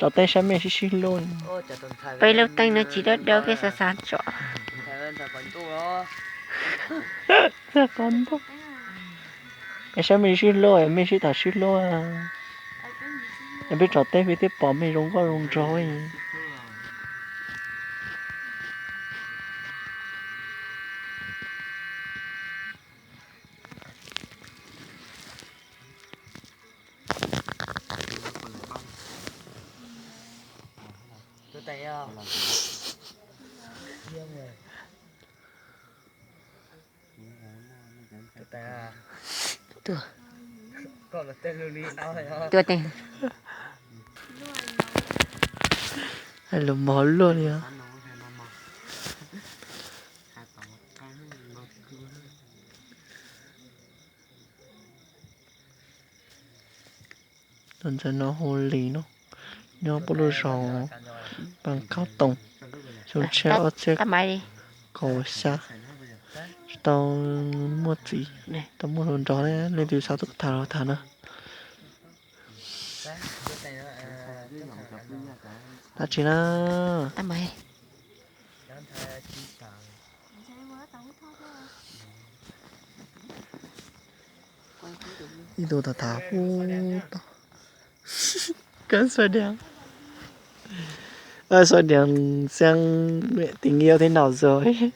Tso teb saib mej sib sib hlub. Peb lub teeb no tsis dawb dawb peb xav xav tso. Saib mej sib hlub, mej sib tham sib hlub. Peb tso teb peb thiaj pom mej zoo nkauj zoo nraug. Tuaj, tuaj teb. Hais lus mos luaj li os. Tus ntawm no hu Lis no, nyob puag lub zos Paj Khaub Toom, xyoo txhiab ob txhiab kaum xya. Tsis tau muaj txiv, tau muaj hluas nraug ne, leej twg xav tham los tham na. Dab tsi na? Ib tug tham tham pub tod. Koj xuav dias, xuav dias xem tình yêu thế nào rồi.